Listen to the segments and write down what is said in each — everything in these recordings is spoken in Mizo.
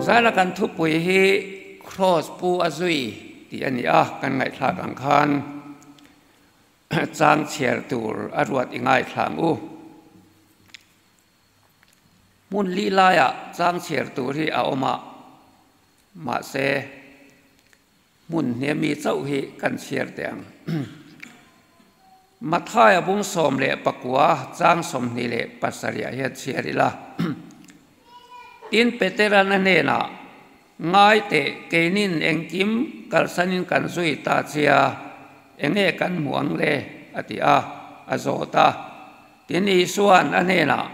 Zaina kan thupui hi Kraws pu a zui tih a ni a, kan ngaihthlak ang khan chang chhiar tur a ruat i ngaithla ang u. Hmun li laiah chang chhiar tur hi a awm a, mahse hmun hniami chauh hi kan chhiar teh ang. Mathaia bung 19 chang 27 ah hian chhiar ila. Tin, Petera'n a hnenah, Ngai teh, keinin engkim kalsanin kan zui ta chia, enge kan hmu ang le? a ti a, a zawt a. Tin, Isua'n a hnenah,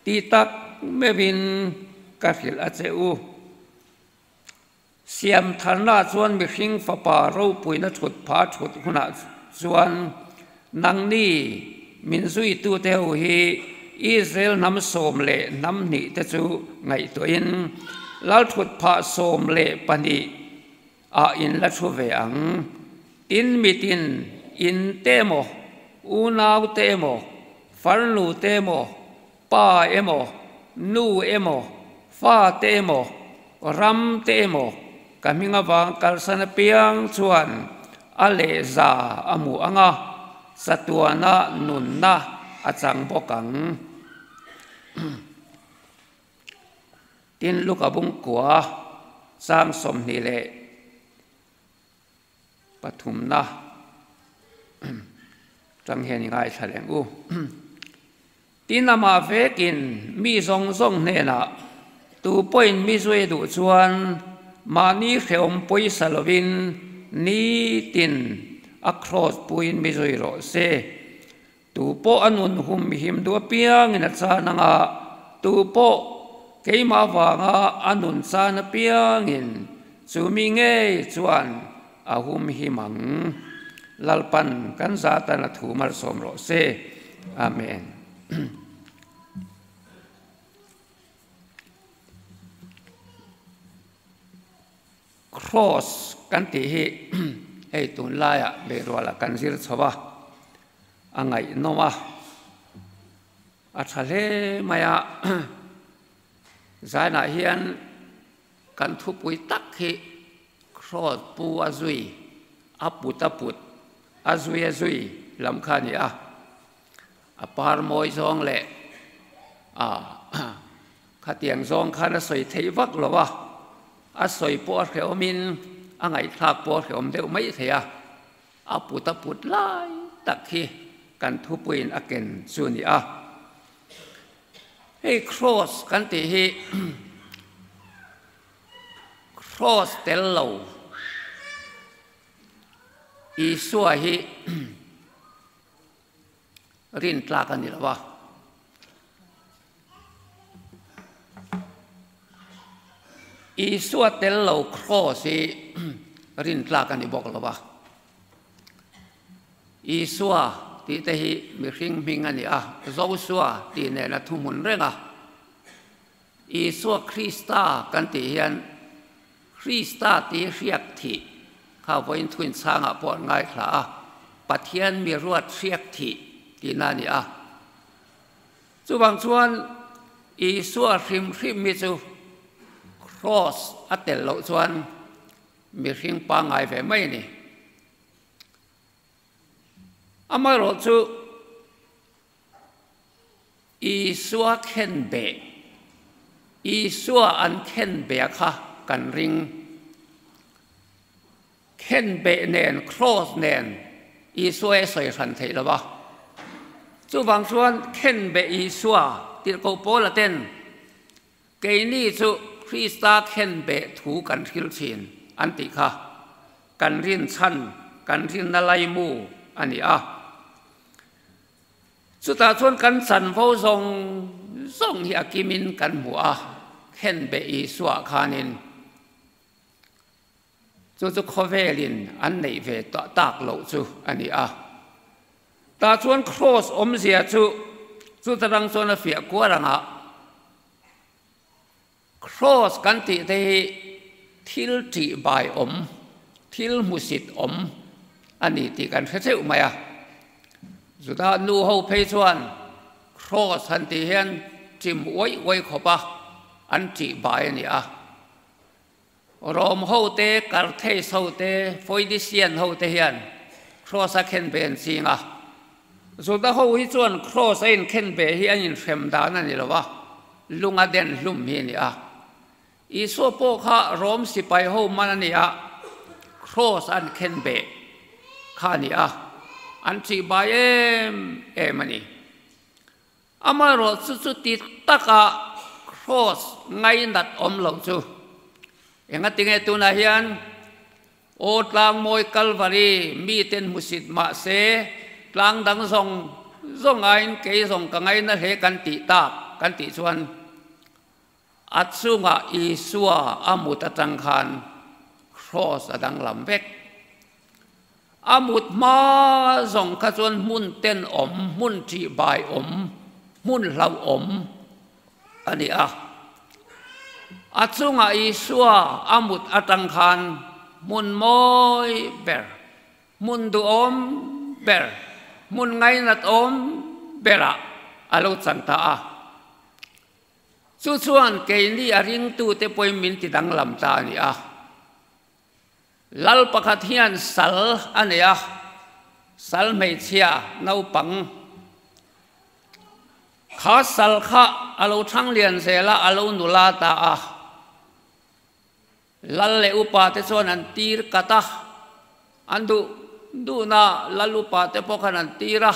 Ti tak meuhin ka hrilh a che u. Siam tharna chuan mihring fapa ropuina thut pha thut hunah chuan nangni min zuitute ho hi Israel hnam 12 te chu ngaihtuahin lal thut phah 12 ah in la thu ve ang. Tin mitin in te emaw, unau te emaw, farnu te emaw, Pa emaw, nu emaw, fa te emaw, ram te emaw ka hming avang kalsan apiang chuan a lehza a hmu ang a, chatuana nunna a chang bawk ang. Tin, Luka bungkua chang 23 tang hian i ngaithla leng u. Tin amah vekin mi zawng zawng hnenah tu pawhin mi zui duh chuan mahni hrehawm pawisa lovin nitin a kraws puiin mi zui rawh se. Tu pawh a nun hum him duh apiangin a chan anga tu pawh keimah vanga a nun chan apiangin chu mi ngei chuan a hum him ang. Lalpan kan zatan a thu malsawm rawh se. Amen. Cross kan tih hi hei tunlaiah beirualah kan zir chho a, a ngaihnawm a, a tha hle mai a. Zainah hian kan thupui tak hi Cross pu a zui, a put a put, a zui a zui lam kha a ni a. A par mawi zawng leh a khatiang zawng khan a sawi theih vak lo a, a sawi pawh a hrehawmin a ngaihthlak pawh a hrehawm deuh mai thei a, a put a put lai tak hi kan thupuiin a ken chu a ni a. Hei cross kan tih hi cross tel lo Isua hi rin tlak a ni lo a. Isua tel lo kraws hi rin tlak a ni bawk lo a. Isua tih te hi mihring hming a ni a, Josua tih nen a thuhmun reng a. Isua Krista kan tih hian Krista tih hriak thih kha vawiin thuin chhangah pawh an ngaithla a, Pathian mi ruat hriak thih tihna a ni a. Chuvang chuan Isua hrim hrim hi chu Kraws a tel loh chuan mihring pangngai ve mai a ni. Amaherawhchu Isua khenbeh, Isua an khenbeh kha kan ring. Khenbeh nen, cross nen Isua hi a sawi hran theih lo va. Chuvang chuan khenbeh Isua tirhkoh Paula ten keini chu Krista khenbeh thu kan hril thin an tih kha kan rinchhan, kan rinna laimu a ni a. Chutah chuan kan chanvo zawng zawng hi a kimin kan hmu a, khenbeh Isua khanin chu chu khawvelin an neih ve tak loh chu a ni a. Tah chuan kraws awmzia chu chuta rang chuan a fiah kuar ang a, kraws kan tih te hi thil ṭih bai awm, thil hmusit awm a ni tih kan hre theuh mai a. Juda nu ho phei chuan kraws han tih hian ṭim uai uai khawp a, an ṭih bai a ni a. Rom hote, Carthage hote, Phoenician hote hian Kraws a khen ve an ching a. Juda ho hi chuan Kraws a inkhen ve hi an inhrem dan a ni lo a, lung a den hlum hi a ni a. Isua pawh kha Rom sipai ho man a ni a, Kraws an khen ve kha a ni a, an ṭihbai em em a ni. Amaherawh chu chuti taka Kraws ngainat awm loh chu engatinge tunah hian aw tlangmawi Kalvari miten hmusit mahse tlang dang zawng zawng aiin kei zawng ka ngaina hle kan tih tak kan tih chuan a chungah Isua a mut atang khan Kraws a danglam vek. A mut hma zawng kha chuan hmun tenawm, hmun ṭihbaiawm, hmun hlauhawm a ni a. A chungah Isua a mut atang khan hmun mawi ber, hmun duhawm ber, hmun ngainatawm berah a lo chan ta a. Chu chuan keini a ringtute pawhin min tidanglam ta a ni a. Lal pakhat hian sal a nei a, sal hmeichhia naupang kha sal kha a lo thang lian zel a, a lo nula ta a. Lal leh upa te chuan an tir kat a, an duh duhna lal upa te pawh khan an tir a,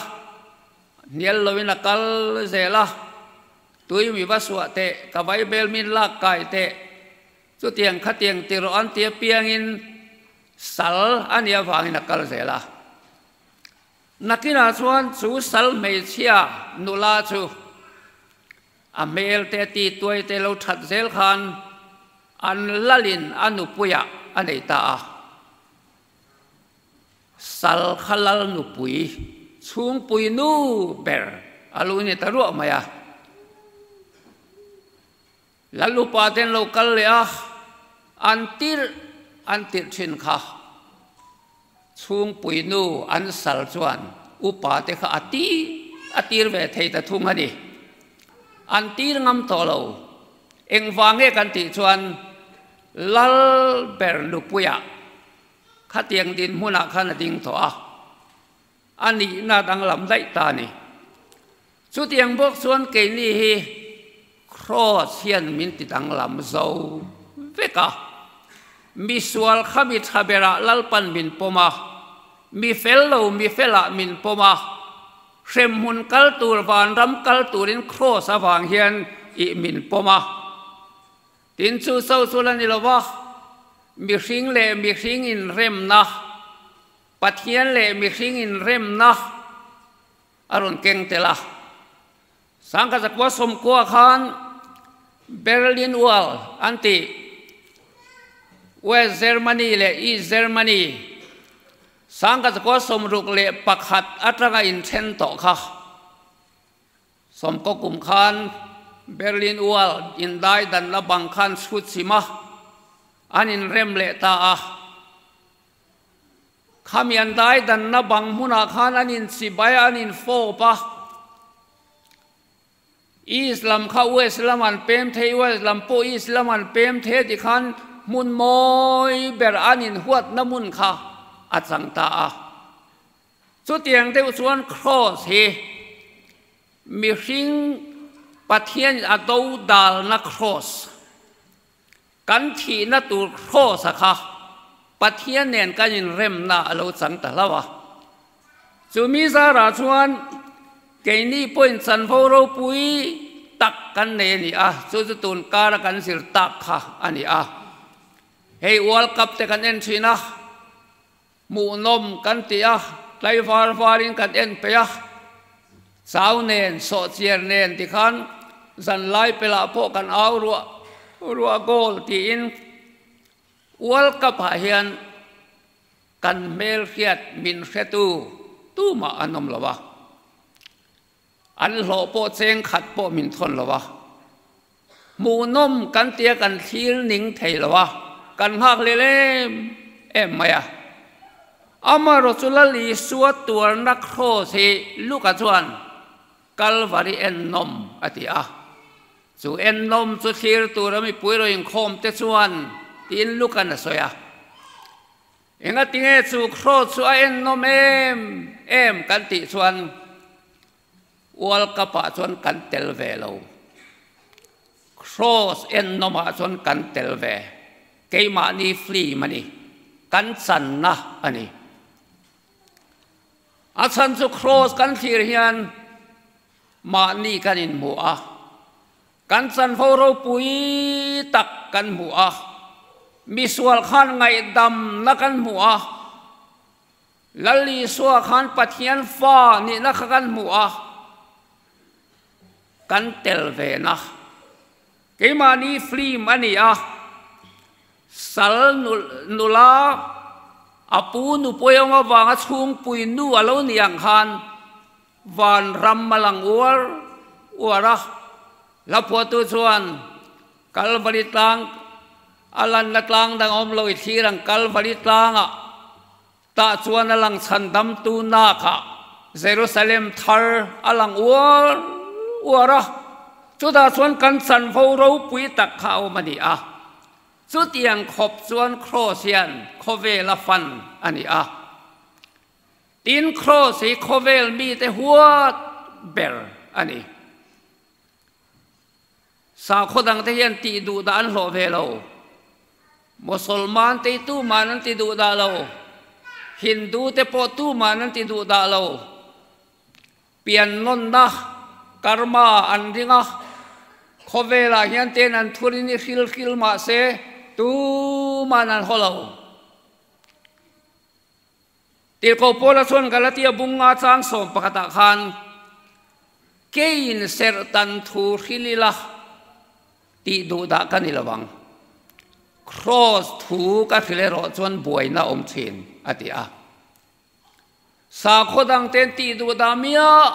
hnial loin a kal zel a, tui mi va suah teh, ka vaibel min lak kai teh, Chutiang khatiang ti rawh an ti apiangin sal a nih avangin a kal zel a. Nakinah chuan chu sal hmeichhia nula chu a hmel te ti tuai te lo that zel khan an lalin a nupuiah a nei ta a. Sal kha lal nupui chhungpui nu ber a lo ni ta ruah mai a. Lal upa ten lo kal leh a, an tirh an tirh thin kha. Chhungpui nu an sal chuan upa te kha a ti a tir ve thei ta thung a ni. An tir ngam tawh lo. Engvang nge kan tih chuan Lal ber nupuiah khatiang dinhmunah khan a ding tawh a, a nihna danglam daih ta a ni. Chutiang bawk chuan keini hi Kraws hian min ti danglam zo vek a. Mi sual kha mi tha berah Lalpan min pawm a, mi fel lo mi felah min pawm a, hremhmun kal tur vanram kal turin Kraws avang hian ih min pawm a. Tin chu so chu la ni lo va, mihring leh mihring inremna, Pathian leh mihring inremna a rawn keng tel a. Sangkhat zakua sawmkua khan Berlin Wall an tih West Germany leh East Germany sangkhat zakua 61 atanga inthen tawh kha. Sawmkaw kum khan Berlin Wall indai danna bang khan chhut chim a, an inrem leh ta a. Khami an dai danna bang hmunah khan an inchibai a, an infawp a. East lam kha West lam an pem thei, West lam pawh East lam an pem thei a ti khan hmun mawi ber an inhuatna hmun kha a chang ta a. Chutiang deuh chuan Kraws hi mihring Pathianin a do dalna Kraws, kan thihna tur Kraws-a kha Pathian nen kan inremna a lo chang ta hlauh a. Chumi zarah chuan keini pawhin chanvo ropui tak kan nei a ni a, chu chu tun kara kan zir tak kha a ni a. Hei World Cup te kan en thin a. Hmuhnawm kan ti a, tlai var varin kan en peih a, chau nen, sawhchiar nen tikhan zanlai pelah pawh kan au ruah ruah goal tiin World Cup ah hian kan hmelhriat min hretu tumah an awm lo a, an hlawh pawh cheng khat pawh min thawn lo a. Hmuhnawm kan tia kan thlir ning thei lo a, kan nghak lel em em mai a. Amaherawh chu Lal Isua tuarna kraws hi Luka chuan Kalvari ennawm a ti a. Chu ennawm chu thlir tura mipui raw inkhawm te chuan. tiin Luka'n a sawi a. Engatinge chu Cross chu a ennawm em em kan tih chuan World Cup ah chuan kan tel ve lo. Cross ennawm ah chuan kan tel ve. Keimahni film a ni. Kan channa a ni. A chhan chu Cross kan thlir hian mahni kan inhmu a. Kan chanvo ropui tak kan hmu a, misual khan ngaihdamna kan hmu a, Lal Isua khan Pathian fa nihna kha kan hmu a, kan tel ve na. Keimahni film a ni a, sal nula a pu nupui awm avanga chhungpui nu a lo ni ang khan, Vanram a lang uar uar a, hlaphuahtu chuan Kalvari tlang a lanna tlang dang awm lo i thlir ang Kalvari tlangah tah chuan a lang chhandamtu nakah Jerusalem thar a lang uar uar a, chutah chuan kan chanvo ropui tak kha a awm a ni a. Chutiang khawp chuan Kraws hian khawvel a fan a ni a. Tin, Kraws hi khawvel mite huat ber a ni. Sakhaw dangte hian tih duh dah an hlawh ve lo. Mosolman te hi tuman an ti duh dah lo. Hindu te pawh tuman an ti duh dah lo. Piannawnna, karma, an ring a, khawvelah hian ten an thurin i hril hril mah se tuman an haw lo. Tirhkoh Paula chuan Galatia bunga chang sawm pakhatah khan, Keiin serhtan thu hril ila tih duh dah ka ni lo ang. Kraws thu ka hril erawh chuan buaina a awm thin, a ti a. Sakhaw dangte'n tih duh dah miah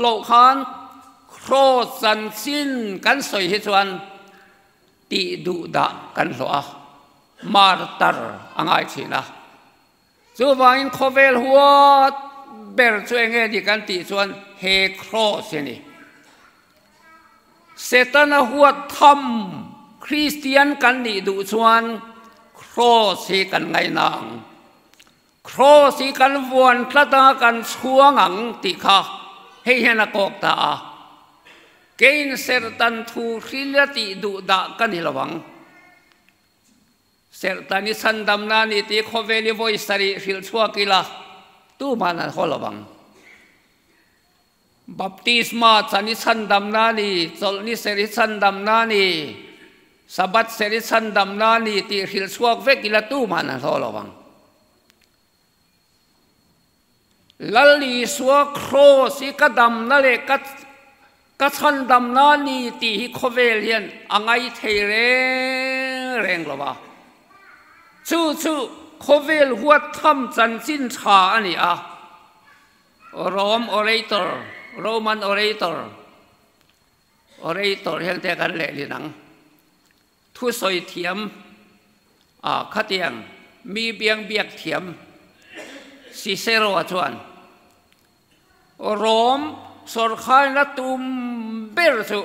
loh khan kraws chanchin kan sawi hi chuan tih duh dah kan hlawh a, martar a ngai thin a. Chuvangin khawvel huat ber chu eng nge ni kan tih chuan he kraws hi a ni. Setana huat tham Kristian kan nih duh chuan kraws hi kan ngaina ang. Kraws hi kan vuan tlat a, kan chhuang ang tih kha hei hian a kawk ta a. Keiin serhtan thu hril a tih duh dah ka ni lo ang. Serhtan i chhandamna a ni tih khawvel i vawi sarih hrilh chhuak ila tuman an haw lo ang. Baptisma chan i chhandamna a ni, chawlhni serh i chhandamna a ni, Sabbath serh i chhandamna a ni tih hrilh chhuak vek ila tuman an haw lo ang. Lal Isua Kraws hi ka damna leh ka ka chhandamna a ni tih hi khawvel hian a ngai thei reng reng lo va. Chu chu khawvel huat tham chanchin tha a ni a. Rome orator, Roman orator, orator hian te kan lehlin ang. Thusawi thiam a khatiang mi biang biak thiam Cicero-a chuan Rom sawrkharna tum ber chu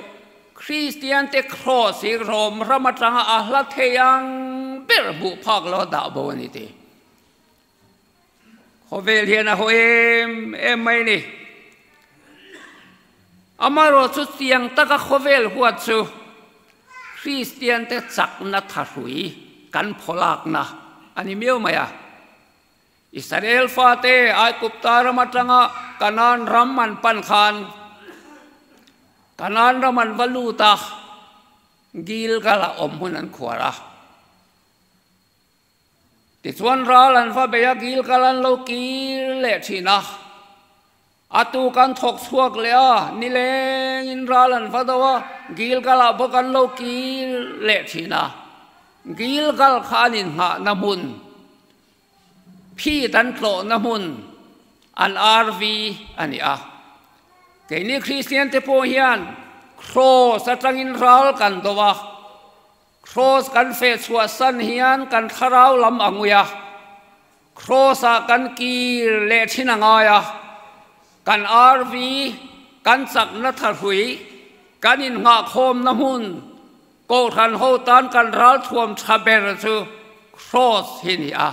Kristiante Kraws hi Rom ram atanga a hla thei ang ber hmuh phak lo a dah bo a ni ti. Khawvel hian a haw em em mai ni. Amaherawh chu tiang taka khawvel huat chu Kristiante chakna thahrui kan phawlakna a ni miau mai a. Israel fate Aigupta ram atanga Kanaan ram an pan khan Kanaan ram an va lut a, Gilgal-ah awm hmun an khuar a. Tichuan ral an va bei a, Gilgal an lo kir leh thin a. A tuk an thawk chhuak leh a, nilengin ral an va do a, Gilgal-ah bawk an lo kir leh thin a. Gilgal kha an inngahna hmun, phit an tlawhna hmun, an RV a ni a. Keini Kristiante pawh hian Kraws atangin ral kan do a. Kraws kan feh chhuah san hian kan thlarau lam a ngui a, Kraws-ah kan kir leh thin a ngai a, kan RV, kan chakna thahrui, kan innghahkhawmna hmun, Kohhran ho tan kan ralthuam tha ber chu Kraws hi ni a.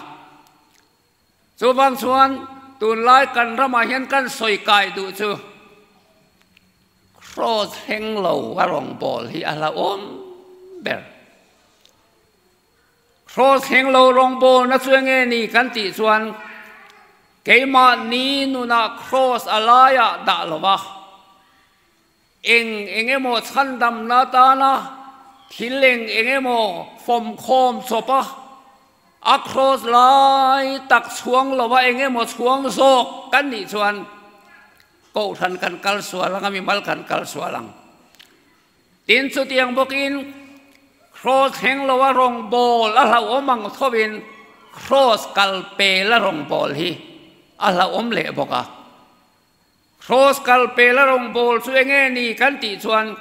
Chuvang chuan tunlai kan ramah hian kan sawi kai duh chu Kraws thleng lo a rawngbâwl hi a hlauhawm ber. Kraws thleng lo rawngbâwlna chu enge ni kan tih chuan keimahni nunah Kraws a laiah dah lo va, Eng eng emaw chhandamna atana thil eng eng emaw fawmkhawm chawp a, a cross lai tak chhuang lova eng emaw chhuang zawk kan nih chuan Kohhran kan kal sual ang a, mimal kan kal sual ang. Tin, chutiang bawkin cross thleng loa rawngbâwl a hlauhawm ang thovin cross kal pela rawngbâwl hi a hlauhawm leh bawk a. Kraws kal pel a rawngbâwl chu eng nge ni kan tih chuan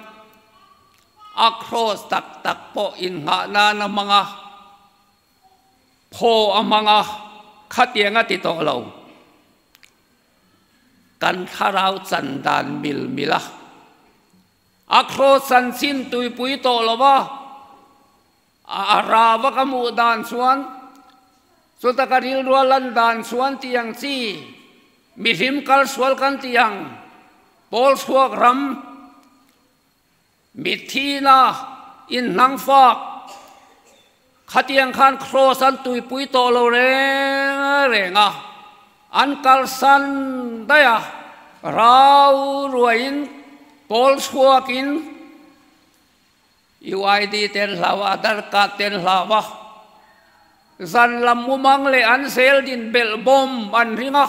a kraws tak tak pawh innghah nan a hmang a, phaw a hmang a, khatiang a ti tawh lo. Kan thlarau chan dan mil mil a, a kraws chanchin tuipui tawh lo va, a rava ka hmuh dan chuan chuta ka rilrua lan dan chuan tiang chi mihlim kal sual kan tih ang pawl chhuak ram mitthina inhnang fak khatiang khan cross an tuipui tawh lo reng reng a an kalsan daih a rau ruaiin pawl chhuakin UID te an hlau a, Aadhar card te an hlau a, zan lam mumang leh an zel din belh bawm an ring a,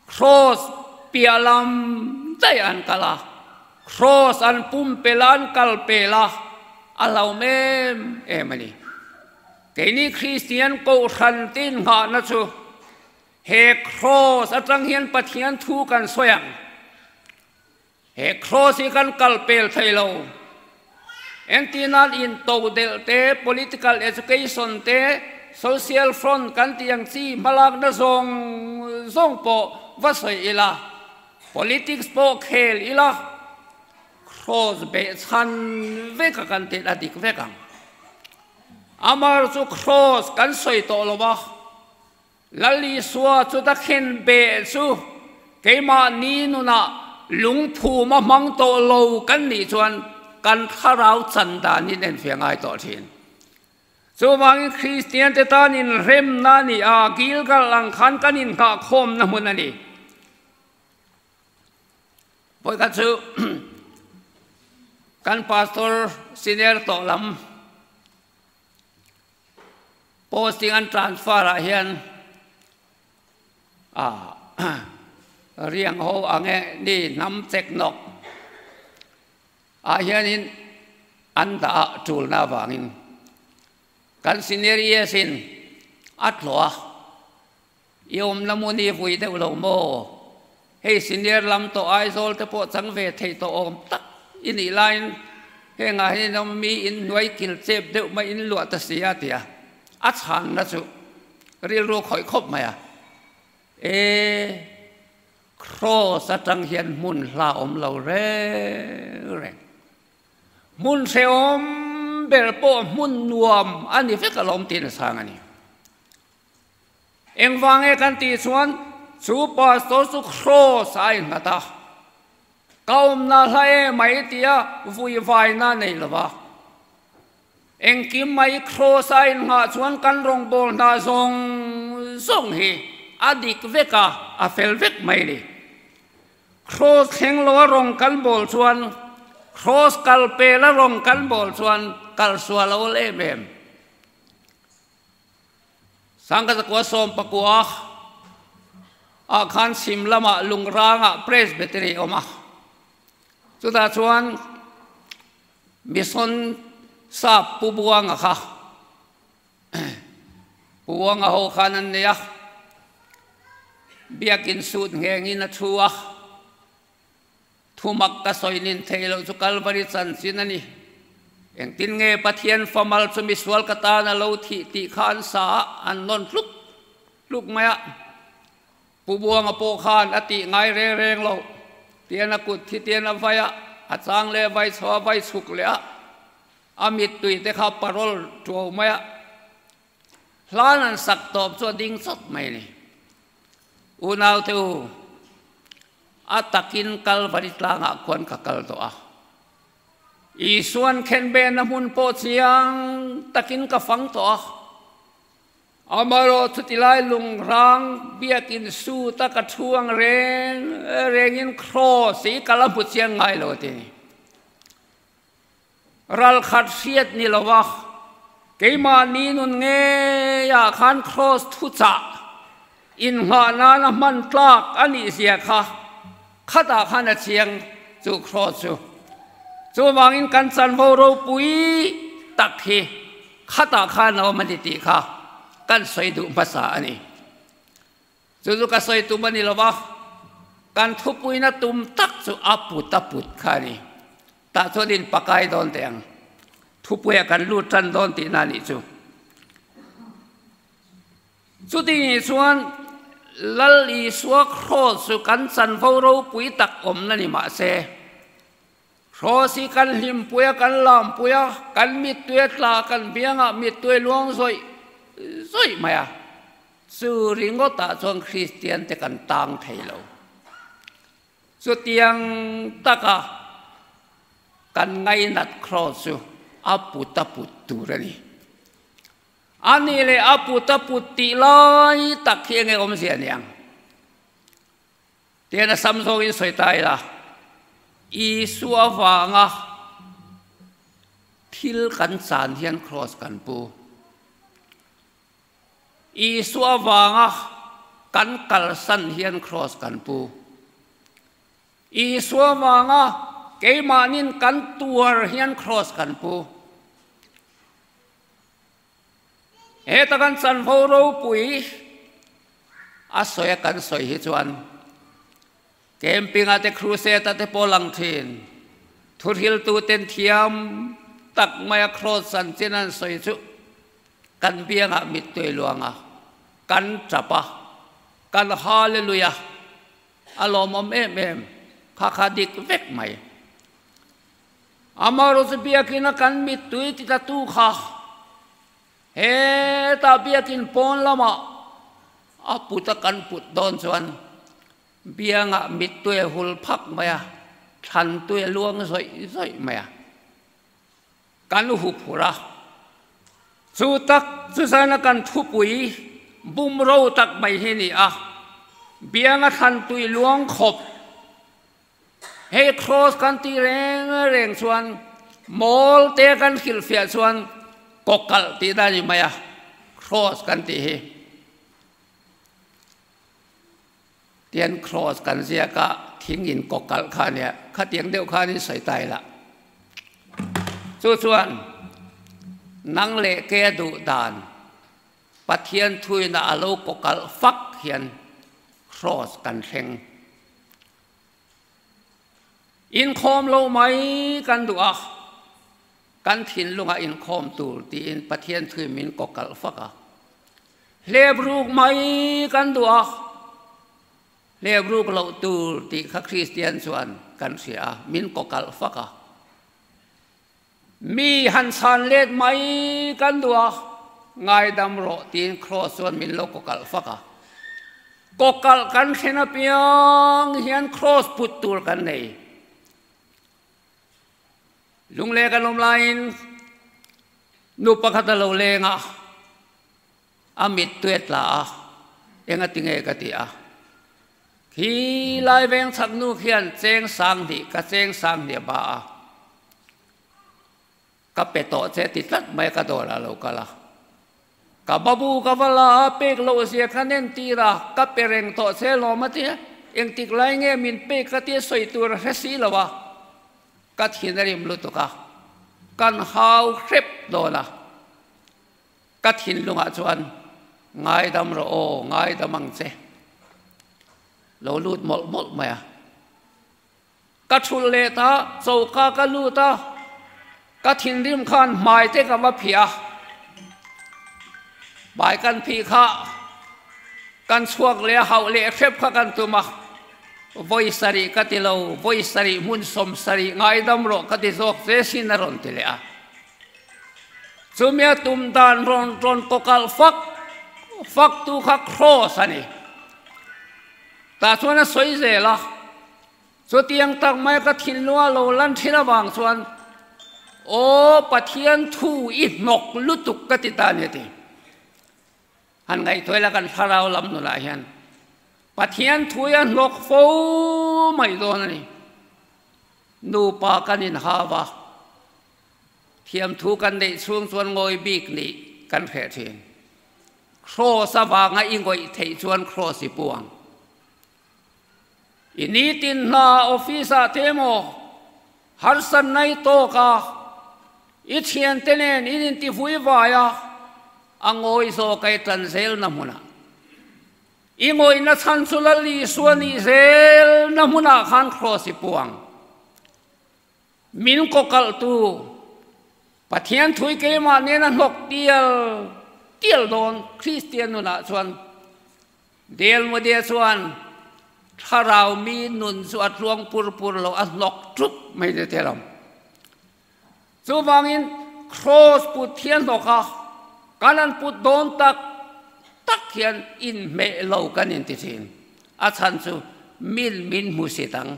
Kraws piah lam daih an kal a, Kraws an pumpelh a, an kal pel a, a hlauhawm em em a ni. Keini Kristian Kohhran te innghahna chu he Kraws atang hian Pathian thu kan sawi ang. He cross hi kan kal pel thei lo. Engtinan intodelh te, political education te, social front kan tih ang chi hmalakna zawng zawng pawh va sawi ila, politics pawh khel ila, cross behchhan vek a kan tih a dik vek ang. Amar chu cross kan sawi tawh lo va. Lal Isua chu ta khen beh chu keimahni nunah lungphum a hmang tawh lo kan nih chuan kan thlarau chan danin enfiah ngai tawh thin. Chuvangin Kristian te tan inremna a ni a, Gilgal ang khan kan inngahkhawmna hmun a ni. Vawikhat chu kan pastor senior tawh lam Posting an transfer ah hian ah riang ho ang e ni hnam chek nawk ah hianin an dah ah tulna avangin kan senior yes in a tlawh a i awmna hmun hi vui deuh lo maw hei senior lam tawh Aizawl te pawh chang ve thei tawh awm tak i nih laiin hengah hian awm mi in hnuai kil chep deuh mai in luah ta si a ti a a chhanna chu rilru khawih khawp mai a e cross atang hian hmun hla awm lo reng reng hmun hrehawm ber pawh hmun nuam a ni vek alawm tiin a chhang a ni. Engvang nge kan tih chuan chu pastor chu cross a innghat a, ka awmna hla e mai tia vui vaina nei lo va. Engkim mai cross a inngah chuan kan rawngbâwl hna zawng zawng hi a dik vek a, a fel vek mai ni. Cross thleng lo a rawng kan bâwl chuan cross kal pêl a rawng kan bâwl chuan kal sual a awl em em. Sangkazakua sawmpakua ah khan chhim lamah lungrangah Presbytery a awm a, chutah chuan Mission sap Pu Buanga kha Pu Buanga ho khan an nei a, biakin sut nghengin a thu a. Thumak ka sawi nin thei loh chu Kalvari chanchin a ni. Engtin nge Pathian famal chu misual ka tan a lo thih tih kha an sa a, an nawn tluk tluk mai a. Pu Buanga pawh khan a tih ngai reng reng lo. Tian a kut thi tian a vai a, a chang leh vai chho a vai chhuk leh a. A mittui te kha parawl tuau mai a, hlan an sak tawp chu a ding chawt mai a ni. Unaute u, a takin Kalvari tlangah khuan ka kal tawh a. Isuan khenbehna hmun pawh chiang takin ka fang tawh a. Amaherawh chutilai lungrang biakin suta ka thu ang reng rengin kraws hi ka la hmu chiang ngai lo a ti. Ralkhat hriat ni lova keimahni nun ngeiah khan kraws thuchah inngah nana hman tlak a nih zia kha khatah khan a chiang chu kraws chu. Chuvangin kan chanvo ropui tak hi Khatah khan a awm a ni tih kha kan sawi duh hmasa a ni. Chu chu ka sawi tum a ni lo va, kan thupuina tum tak chu a put a put kha a ni. Tah chuan in pakai dawn teh ang. Thupuia kan lut tan dawn tihna a nih chu. Chutih chuan Lal Isua Kraws chu kan chanvo ropui tak awmna ni mah se, Hraw si kan hlimpui a, kan lampui a, kan mittui a tla, kan biangah mittui a luang zawih zawih mai a. Chu ringawtah chuan Kristian te kan tang thei lo. Chutiang taka kan ngainat kraws chu a put a put tur a ni. A nih leh a put a put tih lai tak hi enge awmzia aniang? Tian a sam zawngin sawi ta ila, Isua vanga thil kan chan hian kraws kan pu. Isua vanga kan kalsan hian kraws kan pu. Isua vanga keimahnin kan tuar hian kraws kan pu. Heta kan chanvo ropui a sawi a kan sawi hi chuan camping ah te crusade ah te pawh lang thin. Thuhriltu ten thiam tak mai a cross chanchin an sawi chu kan biangah mittui luang a, kan tap a, kan hallelujah a lawmawm em em kha kha dik vek mai. Amaherawh chu biakina kan mittui ti tatu kha hetah biakin pawn lamah a put a kan put dawn chuan biangah mittui a hul phak mai a, thlan tui a luang zawih zawih mai a, kan hup hur a. Chu tak chu zana kan thupui bumro tak mai hi ni a, bianga thlan tui luang khawp Hei cross kan tih reng reng chuan mawl te kan hrilhfiah chuan kawkalh tih dan a ni mai a, cross kan tih hi. Tian cross kan ziak a, thing in kawkalh kha a nia, khatiang deuh khan in sawi ta ila. Chu chuan nang leh ke a duh dan Pathian thuina a lo kawkalh fak hian cross kan thleng. Inkhawm lo mai kan duh a, kan thinlungah inkhawm tur tiin Pathian thui min kawkalh fak a. Hlep ruk mai kan duh a, hlep ruk loh tur tih kha Kristian chuan kan hria a, min kawkalh fak a. Mi han chhan let mai kan duh a, ngaidam rawh tiin Kraws chuan min lo kawkalh fak a. Kawkalh kan thlen apiang hian Kraws put tur kan nei. Lungleh kan awm laiin nu pakhat a lo leng a, a mittui a tla a, engati nge ka ti a. Khi lai veng chhak nu khian cheng sang hnih ka cheng sang hnih a ba a, ka pe tawh che ti tlat mai ka dawr ah lo kal a. Ka babu ka va la a, pek loh zia kha nen tir a, ka pe reng tawh che lawm a ti a, engtik lai nge min pek ka tia sawi tur a hre si lo a, ka thin a rim lutuk a, kan hau hrep dawn a. Ka thinlungah chuan ngaidam rawh aw, ngaidam ang che. Lo lut mawlh mawlh mai a. Ka thulh leh ta, choka ka lut a, ka thinrim khan hmai te ka va phih a. Hmai kan phih kha kan chhuak leh a, hauh leh hrep kha kan tum a. Vawi sarih ka ti lo, vawi sarih hmun 70 ngaidam rawh ka ti zawk che sin a rawn ti leh a. Chumia tum dan rawn rawn kawkalh fak fak tu kha Kraws a ni. Tah chuan a sawi zel a, Chutiang tak mai ka thinlung a lo lan thin avang chuan, Aw Pathian thu i hnawk lutuk ka ti ta a ni a ti. Han ngaihtuah ila kan thlarau lam nunah hian Pathian thu hi a hnawk fo mai dawn a ni. Nupa kan inhau a, thiamthu kan neih chhung chuan ngawi bik nih kan hreh thin. Kraws avanga i ngawih theih chuan kraws i pu ang. I nitin hna office ah te emaw harsatna i tawk a, i thiante nen in inti vui vai a, a ngawi zawk a i tan zelna hmunah. I ngawihna chhan chu Lal Isua nih zelna hmunah khan kraws i pu ang. Min kawkalhtu Pathian thui keimah nena hnawk tial tial dawn Kristian nunah chuan Dale Moody chuan thlarau mi nun chu a tluang pur pur lo, a hnawk ṭup mai te te lo. Chuvangin Kraws put hi a hnawk a, kan an put dawn tak tak hian inhmeh lo kan inti ṭhin. A chhan chu min min hmusit ang,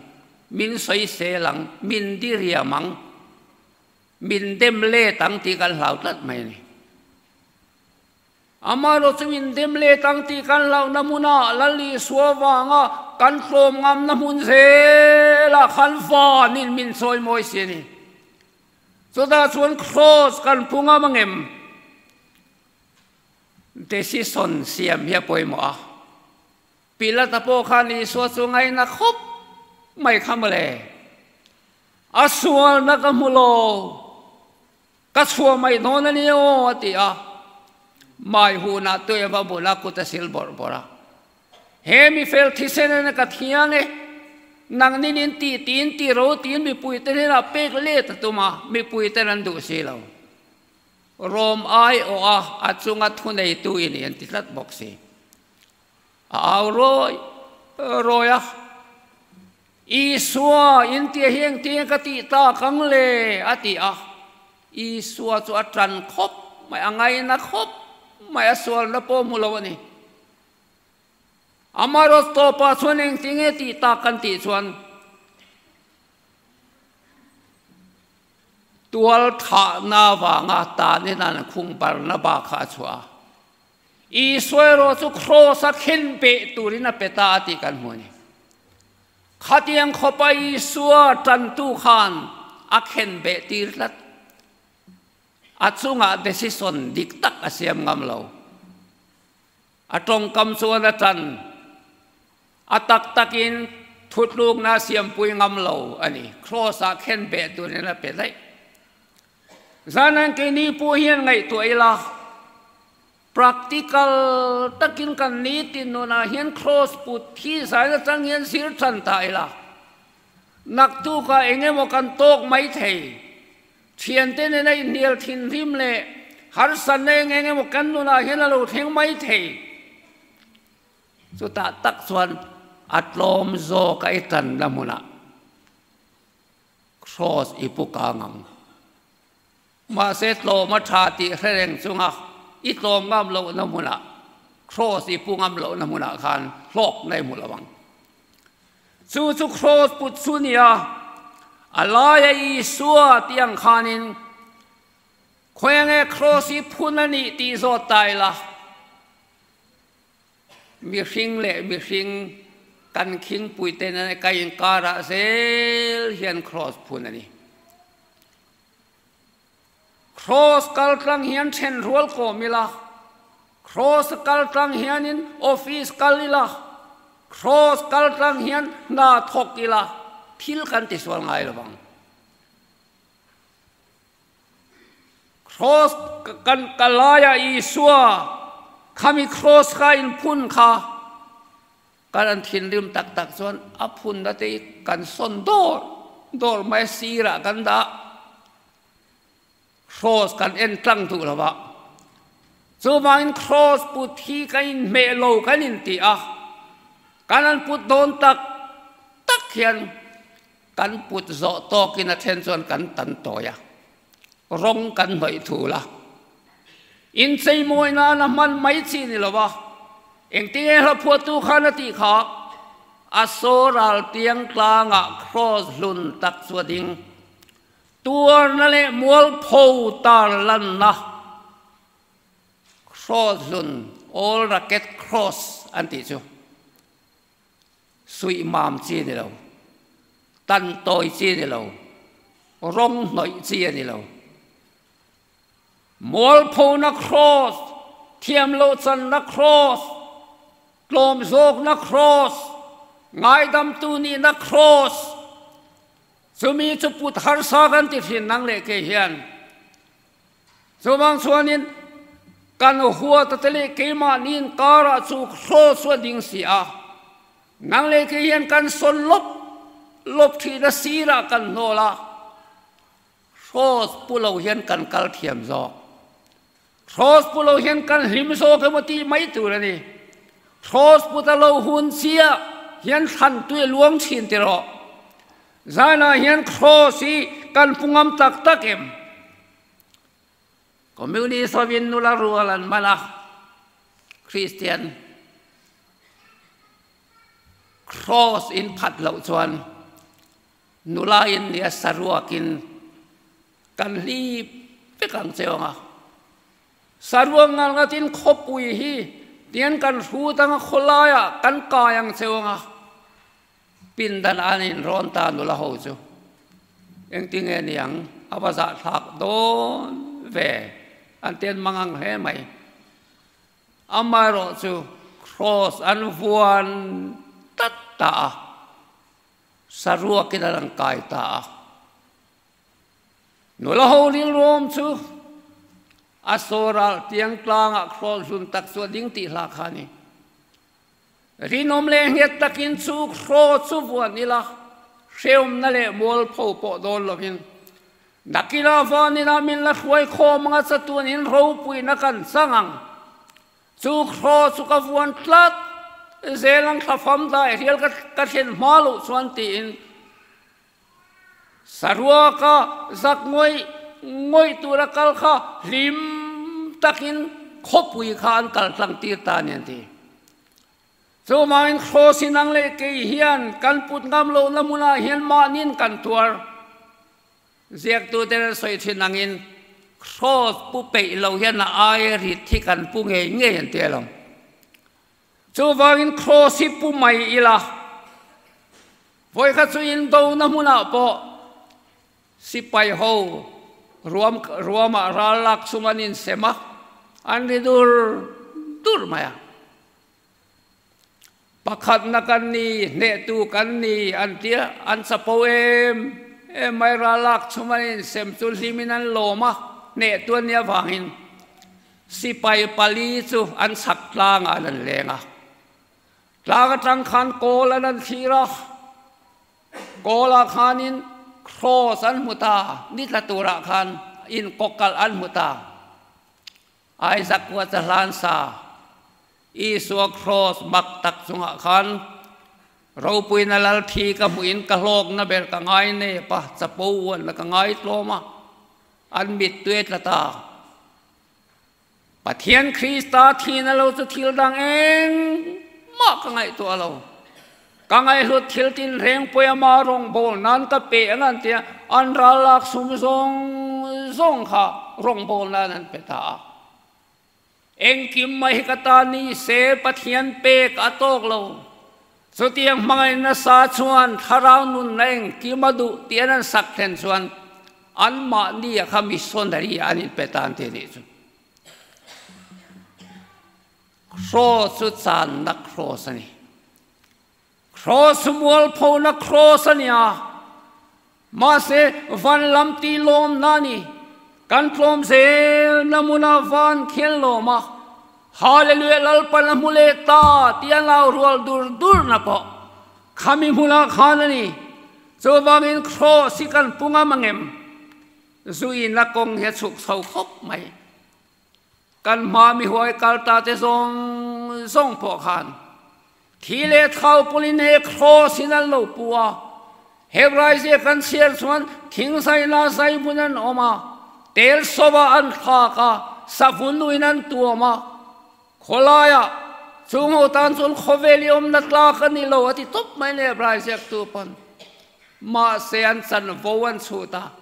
min sawisel ang, min diriam ang, min dem let ang tih kan hlau tlat mai a ni. Amaherawh chu min dem let ang tih kan hlauhna hmunah Lal Isua vanga kan tlawm ngamna hmun zelah khan vanin min chawi mawi si a ni. Chutah chuan Kraws kan pu ngam angem? Decision siam hi a pawimawh a. Pilata pawh khan Isua chu ngaina khawp mai kha mawle. A sualna ka hmu lo. Ka chhuah mai dawn a ni aw, a ti a. Mai hunah Tueva bula kut a sil bawrh bawrh a. He mi fel thisen in ka thiang e, nang nin in tih tiin ti ro tiin mipui te hnenah pek let a tum a, mipui ten an duh si lo. Rom ai awh a, a chunga thuneitu i ni an ti tlat bawk si. A au rawi rawi a. Isua intia hi engtin ka tih tak ang le? a ti a. Isua chu a tan khawp mai, a ngaina khawp mai, a sualna pawh hmu lo a ni. Amaherawhchu tawpah chuan engtin nge tih tak kan tih chuan tual thahna avanga tanin an khung Barnaba kha a chhuah a. Isua erawh chu Kraws-a khen peh turin a pe ta a tih kan hmu a ni. Khatiang khawpa Isua tantu khan a khen beh tir tlat. A chungah decision dik tak a siam ngam lo. A tawngkam chuan a tan. A tak takin thutlukna a siampui ngam lo a ni. Kraws-ah khen beh turin a pe daih. Zanan keini pawh hian ngaihtuah ila, practical takin kan nitin nunah hian cross put hi zai atang hian zir tan ta ila, naktukah eng emaw kan tawk mai thei. Thiante nena inhnial thinrim leh harsatna eng eng emaw kan nunah hian a lo thleng mai thei. Chutah tak chuan a tlawm zawk a i tanna hmunah. Kraws i pu kang ang. Mahse tlawm a tha tih hre reng chunga i tlawm ngam lohna hmunah, kraws i pu ngam lohna hmunah khan hlawkna i hmu lo ang. Chu chu kraws put chu nia, a laia Isua tih ang khanin khawiange kraws hi phun a nih tih zawt ta ila, Mihring leh mihring kan khingpui te nena ka inkarah zel hian kraws phun a ni. Kraws kal tlang hian then rual kawm ila, kraws kal tlang hianin office kal ila, kraws kal tlang hian hna thawk ila, thil kan tisual ngai lo vang. Kraws kan ka laia Isua khami kraws kha in phun kha kan an thinrim tak tak chuan a phunna te hi kan sawn dawr dawr mai sirah kan dah kraws kan en tlang duh lo a chuvangin kraws put hi kan inhmeh lo kan inti a kan an put dawn tak tak hian Kan put zawh tawkin a then chuan kan tan tawi a, rawng kan hnawih thul a. Incheimawi nana hman mai chi ni lo a, engtinge hla phuahtu khan a tih kha, a saw ral tiang tlangah kraws hlun tak chu a ding. Tuarna leh mualpho tar lanna kraws hlun, Old Racket Cross an tih chu suih mam chi a ni lo, tan tawi chi a ni lo, rawng hnawih chi a ni lo. Mualphona Kraws, thiamloh channa Kraws, tlawm zawkna Kraws, ngaidamtu nihna Kraws, chumi chu put harsa kan ti thin nang leh kei hian. Chuvang chuanin kan huata te leh keimahni inkarah chu Kraws chu a ding si a, nang leh kei hian kan sawn lawp lawp thihna sirah kan hnawl a. Hrawt pu lo hian kan kal thiam zawk. Hrawt pu lo hian kan hlim zawk emaw tih mai tur a ni. Hrawt pu ta lo hun chiah hian thlan tui a luang thin ti rawh. Zanah hian Cross hi kan pu ngam tak tak em? Communist hovin nula rual an man a, Kristian Cross in phat loh chuan Nula in nia saruakin kan hlip vek ang che awng a. Saruak ngal ngatin khawpui hi tian kan hrut anga khawlaiah kan kai ang che awng a. Pindan an inrawn ta nula ho chu engtinge niang a va zahthlak dawn ve an tian mang ang hle mai. Amaherawh chu Cross an vuan tlat ta a. Saruakin a rawn kai ta a. Nula ho rilruam chu a saw ral tiang tlangah hrawl hlun tak chu a ding tih hla kha a ni. Rinawm leh nghet takin chu hraw chu vuan ila, hreawmna leh mualpho pawh dawn lovin nakina vanina min la hruai khawm anga chatuanin ropuina kan chang ang. Chu hraw chu ka vuan tlat zel ang thla fam dai rial ka thlen hma loh chuan tiin saruaka zak ngawih ngawih tura kal kha hlim takin khawpui kha an kal tlang tir ta a ni an ti. Chuvangin hraw sinang leh kei hian kan put ngam lohna hmunah hian mahniin kan tuar. Ziaktuten an sawi thin angin Cross pu peih lo hian a aia rit hi kan pu ngei ngei an ti alawm. Chuvangin Cross hi pu mai ila, vawikhat chu indona hmunah pawh sipai ho ruam ruamah ral lak sum an insem a, an ri dur dur mai a. Pakhatna kan ni, hnehtu kan ni an ti a, an chapo em em mai. Ralak chhung an insem chu hlimin an lawm a, hnehtu an nih avangin sipai pali chu an chhak tlangah an an leng a. Tlang atang khan kawl an an thlir a, kawlah khanin cross an hmu ta, ni tla turah khan inkawkalh an hmu ta. Isaac kua cha hlan sa Isua Kraws mak tak chungah khan ropuina lal thi ka hmuhin ka hlawkna ber ka ngai nep a, chapo uanna ka ngai tlawm a, an mittui a tla ta. Pathian Krista thihna lo chu thil dang engmah ka ngaihtuah lo. Ka ngaihhlut thil tinreng pawi ama rawngbâwl nân ka pe ang an ti a, an ral lâk sum zawng zawng kha rawngbâwl nân an pe ta a. Engkim mai hi ka ta ni se Pathian pek a tâwk lo. Chutiang hmangaih nasa chuan thlarau nunna engkim a duh tih an an sak thlen chuan anmahni a kha missionary an inpe ta an ti a nih chu. Kraws chu channa kraws a ni. Kraws chu mualphona kraws a ni a, mahse van lam tih lawmna a ni. Kan tlawm zelna hmunah van khian lawm a, Hallelujah Lalpan a hmu leh ta tih a lau rual dur durna pawh khami hmunah khan a ni. Chuvangin kraws hi kan pu ngam angem? Zuina kawng hi a chhuk chho khawp mai. Kan hma mi huai kal ta te zawng zawng pawh khan thi leh thau pawlin he kraws in an lo pu a. Hebrai zia kan chhiar chuan thing zaina zai hmun an awm a, tel sawva an thlak a, Savun nuin an tuam a, khawlaiah chung ho tan chuan khawvel i awmna tlak a ni lo a ti tawp mai le Hebrai ziaktu pawn. Mahse an chanvo an chhut a,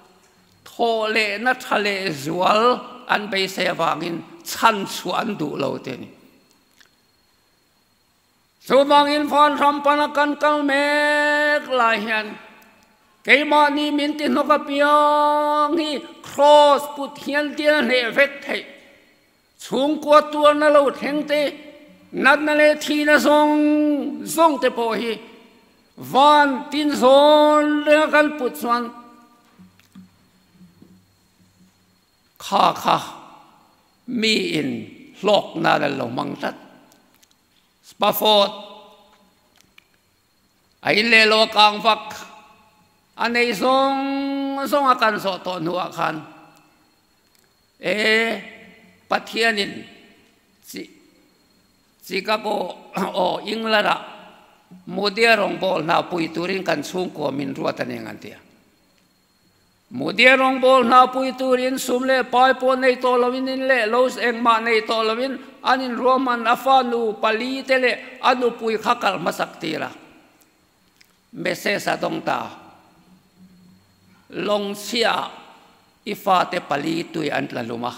thawh lehna tha leh zual an beisei avangin chhan chhuah an duh lo te a ni. Chuvangin vanram pana kan kal mek lai hian keimahni min ti hnawk apiang hi Kraws put hian tia hneh vek theih. Chhungkua tuarna lo thleng te, natna leh thihna zawng zawng te pawh hi van tin zawn renga kan put chuan kha kha miin hlawkna an lo hmang tlat. Spafford a in leh lo a kang vak a nei zawng zawng a kan zawh tawh hnuah khan e Pathianin Chicago aw England ah Mudia rawngbawl hna pui turin kan chhungkua min ruat a ni ang an ti a. Mudia rawngbawl hna pui turin sum leh pai pawh nei tawh loin in leh lo engmah nei tawh loin an inruahman a fanu pali te leh a nupui kha kal hmasak tir a. Message a dawng ta. Lawngchhiah i fate pali tui an tla hlum a.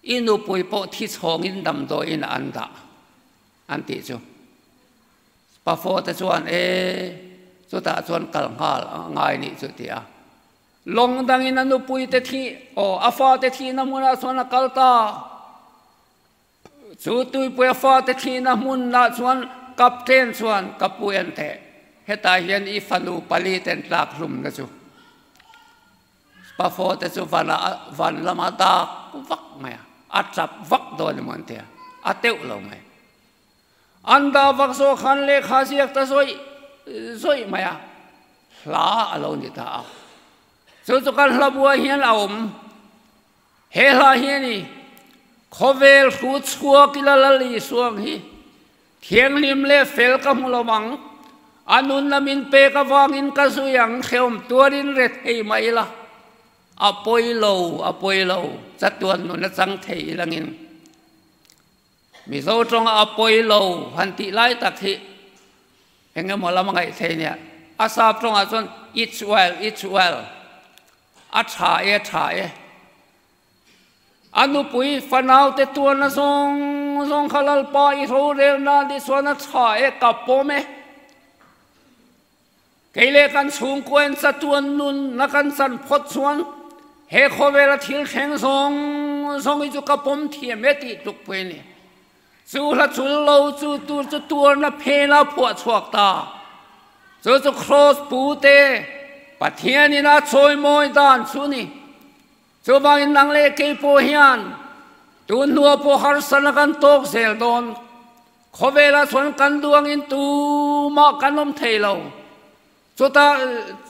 I nupui pawh thi chhawngin damdawiin an dah an tih chu. Pafo te chuan, E, chutah chuan kal nghal a ngai nih chu ti a. Lawng dangin a nupui te thih, aw, a fate thihna hmunah chuan a kal ta. Chu tuipui a fate thihna hmunah chuan Captain chuan, Ka pu en teh, hetah hian i fanu pali ten tlak hlumna chu. Pafo te chu vanah, van lamah dak vak mai a, a tap vak dawn emaw an ti a, a teuh lo mai. An dah vak zawh khan lehkha ziak ta zawih zawih mai a, hla a lo ni ta a. Chu chu kan hla buai hian a awm. He hla hi a ni, Khawvel hru chhuak ila Lal Isuang hi thianghlim leh fel ka hmu lo ang, a nunna min pek avangin ka zui ang, hrehawm tuarin re thei mah ila, a pawi lo, a pawi lo, chatuan nun a chang thei ilangin. Mizo tawnga a pawi lo han tih lai tak hi eng emaw lam a ngaih thei nia. A sap tawngah chuan it's well, it's well, a tha e, a tha e. A nupui fanau te tuarna zawng zawng kha Lalpa i rorelna ni chuan a tha e, ka pawm e. Kei leh kan chhungkuain chatuan nun na kan chan phawt chuan he khawvela thil thleng zawng zawng hi chu ka pawm thiam e tih tluk pui a ni. Chu hla chul lo chu tur chu tuarna phela phuah chhuak ta. Chu chu Kraws pu te Pathianin a chawimawi dan chu ni. Chuvangin nang leh kei pawh hian tun hnuah pawh harsatna kan tawk zel dawn. Khawvelah chuan kan duangin tumah kan awm thei lo. Chutah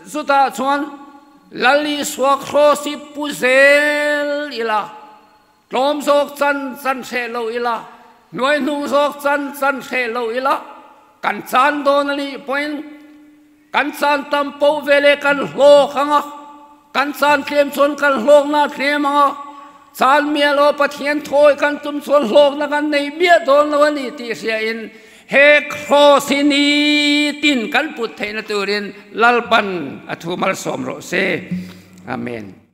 chutah chuan Lal Isua Kraws hi pu zel ila, tlawm zawk chan chan hreh lo ila, hnuai hnung zawk chan chan hreh lo ila, kan chan dawn a nih pawhin Kan caan tam paoh ve le kan hlawk ang a, kan caan tlem chuan kan hlawknak a tlem ang a, caan mial aw Pathian thawi kan tum chuan hlawknak kan nei miah dawn lo a ni tih hria in he Kraws hi nitin kan put theihna turin Lalpan a thu malsawm rawh se. Amen.